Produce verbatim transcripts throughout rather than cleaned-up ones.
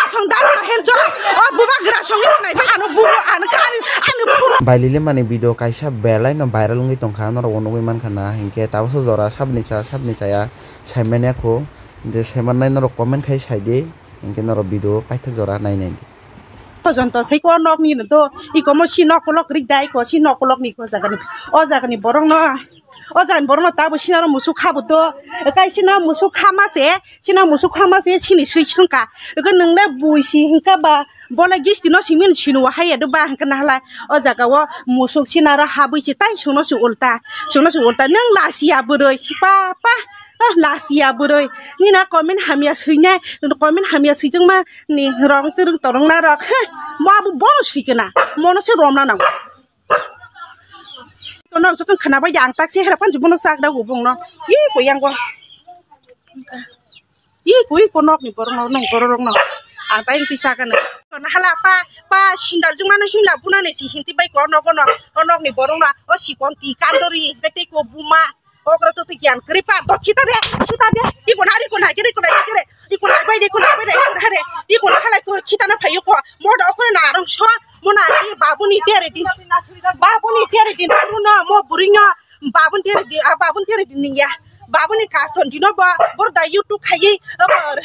Song dal sahel jo. O bubagra song ni nai ba ano bu ano kari ano bu. Bailili mani video kaisa belai no viral wngwi tongkha, norok bo nugwi mankha na, hinkhe tabukhe jora sabni cha sabni chaya saimanya kho, je saimannai norok comment khai saidi, hinkhe norok video paithak jora nainai di. Pojonto sei ko nok ni to iko mo si nok kolok rik dai ko si nok kolok ni ko jaga ni. O jaga ni borok no O jaga ni borok no tabuk sinaro musuk kha bo to. Kai sina musuk kha ma se, sina musuk kha ma se sini sui sung ka. Eko nung le bui si hingka ba, bo le gisti no simi ni sinu wa hai ya do ba hingka na hala. O jaga o musuk sinaro habui si tai sung no su ulta. Sung no su ulta. Nung la si ya bwrwi. Pa, pa. Ah, la si ya bwrwi. Nina comment hamya sui nai. Comment hamya sui jeng ma ni rong chirung torong na rok. Heh, mo abo bono sui kena. Mono se rom na nang. Kono joto khana bai ang tak se hera phan jibono sak da gubung no. I ko yang go. I ko i ko nok ni borok no nang borok rok no. Ang tai ti sak ano. Kono hala pa pa sindal jung mano himla buna ne si hinti bai ko nok no. O nok ni borok no o si kon ti kandori bete ko buma. Okra to tikian kripa do khita de, khita de. Iko na ri ko na kere ko na kere. Iko na bai de ko na bai de ko na re. Iko na hala ko khita na phayo ko. Mo do okra na arong so. Mo na i babu ni tere di. Babu ni tere di. Buru no mo buri no. Babu ni tere di. A babu ni tere di ni ya. Babu ni kaston dino ba. Bor da YouTube khayi. Bor.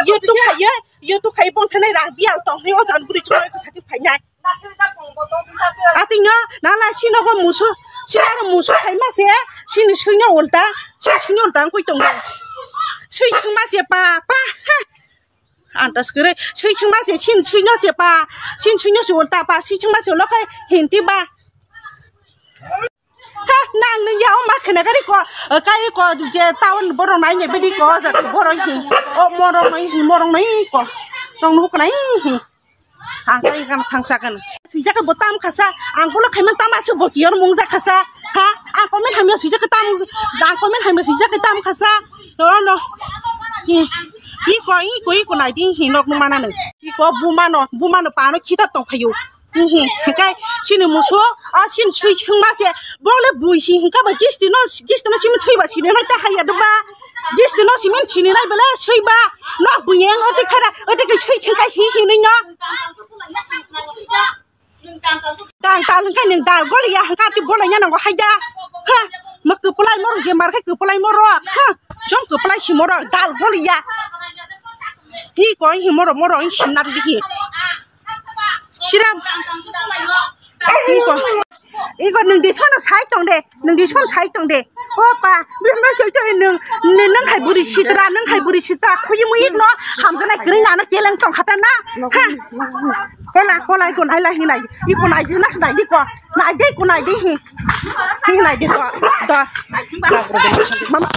YouTube khayi. YouTube khayi bon thanai rang bial tong ni o jan buri choi ko sati phainai. Ating no, nana sino go musu, sino musu khai ma se, sini suinyo ulta, sini suinyo ulta ang kui tong. Sui chung ma se pa, pa, ha. Antas kere, sui chung ma se, sin suinyo se pa, sin suinyo se ulta pa, sui chung ma se lo khai hinti ba. Ha, nang nung ya o ma khene gari ko, kai ko je town borok nai ne bidi ko, ja borok hi, o morok nai hi, morok nai ko. Tong nuk nai hi. Ang tai kan thangsa kan. Sijak bo tam khasa, ang polo khaiman tam asu bo kiyor mung jak khasa. Ha, ang comment hamya sijak tam, ang comment hamya sijak tam khasa. No, no. Hi, iko, iko, iko nai ding hi nok nung mana nung. Iko buma no, buma no pano khita tong phayu. Hi, hi, hikai sini musu, a sin sui sung ma se, bole bui si hingka ba gisti no, gisti no simin sui ba sini nai ta haya do ba. Gisti no simin sini nai bele sui ba. No bui yang oti khara, oti ke sui sung kai hi hi ni no. Tang tang kai ning dal gol ya hingka ti bole nya nang go hai da. Ha, ma kupulai mor je mar kai kupulai mor. Ha, jong kupulai si mor dal gol ya. Hi ko hi mor mor hi sinar di hi. Siram. Iko. Iko nung di sono sai tong de. Nung di sono sai tong de. O pa, bima choi choi nung, nung, nung hai buri sitra, nung hai buri sitra. Khuyi muyi no, hamjana kring nana keleng tong khata na. Ha. Hola, hola, iko nai la hinai. Iko nai di nas nai di ko. Nai de, iko nai de hi. Hi nai de ko. Da. Mama.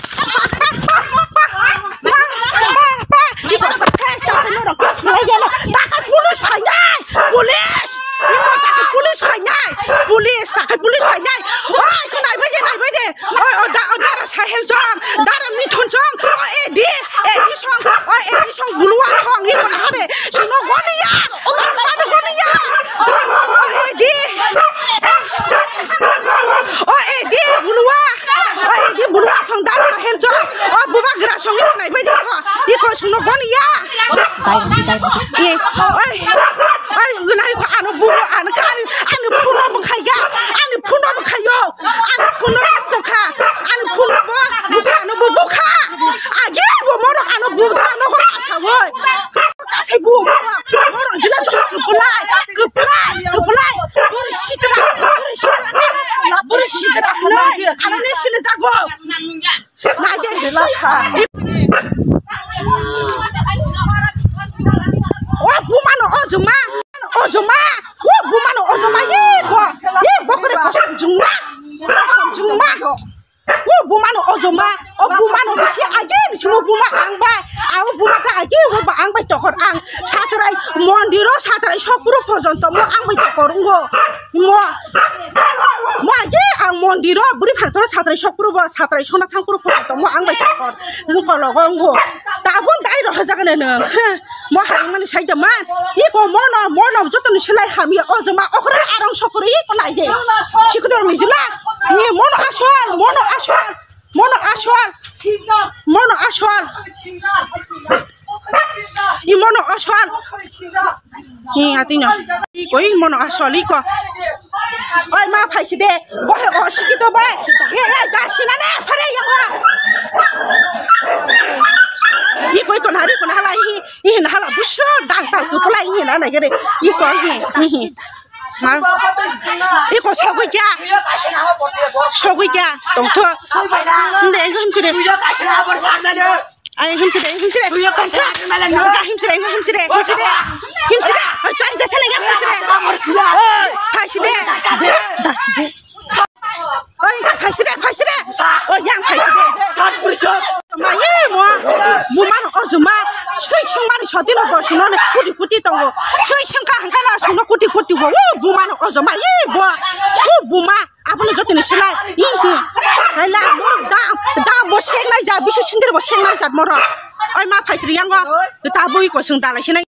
Police phainai! Police! Iko ta police phainai! Police! Ta police phainai! Oi, ko nai bai de, nai bai de! Oi, oi, da, oi, dara Sahel song! Dara Mithun song! Oi, A D! A D song! Oi, A D song! Bulwa song! Iko na hade! Sino goniya! Oi, mano goniya! Oi, A D! Oi, A D! Bulwa! Oi, A D! Bulwa song! Dara Sahel song! Oi, bubagra song! Iko nai bai de! Iko sino goniya! Dai, dai, dai. Ye, oi, oi, gunai ko ano bu, ano kari, ano phuno bwkhaiga, ano phuno bwkhaio, ano phuno bwkha, ano phuno bo, bwkha, ano bo bwkha. Agi bo moro ano bu, ano ko asa oi. Kasai bu moro, moro jila to kuplai, kuplai, kuplai. Buri sitra, buri sitra, buri sitra, ano ne sile jago. Naide. O bumano ojoma, ojoma, o bumano ojoma, ye ko, ye bokre kosom jungma, kosom jungma. O bumano ojoma, o bumano bisi age ni sumo buma ang bai, a o buma ta age o ba ang bai tokor ang satrai mondiro satrai sokpuro pojonto mo ang bai tokor ngo. Mo, mo age ang mondiro buri phangtoro satrai sokpuro bo satrai sona thangpuro photo tongmo ang bai tongkor. Nung kologo ngo. Tabun dai rohorjak ne nung. Mo haring mani sai da man. Iko mono, mono joto ni silai hamya. O joma okre arong sokro iko nai de. Sikudor mijila. Ni mono asol, mono asol. Mono asol. Mono asol. Imono osol. Hi, atino. Iko, imono asol, iko. Oi, ma phaisi de. Bohe, o, sikito bai. He, he, da sinane, phare yang ha. Iko, iko, nari, iko, nahala, hi, hi, nahala, busu, dang, dang, tu pulai, hi, na, na, gere. Iko, hi, hi, hi. Ma, iko, sogui kya? Sogui kya? Tong tho. Nde, him sire. Ai, him sire, him sire. Him sire, him sire. Him sire. Ai, tai de thele him sire. Phaisi de. Da side. Oi, phaisi de, phaisi de. Oi, yang phaisi de. Ma ye mo. Buma no ojoma. Sui sung mani sotino bo suno ne kuti kuti tongo. Sui sung ka hangka na suno kuti kuti bo. Wo buma no ojoma ye bo. Wo buma. Abono jotoni silai. Ih, ih. Hai la, morok da, da bo sengnai jat, bisu sindir bo sengnai jat morok. Oi ma phaisri yango. Tabui kosong dalai sinai.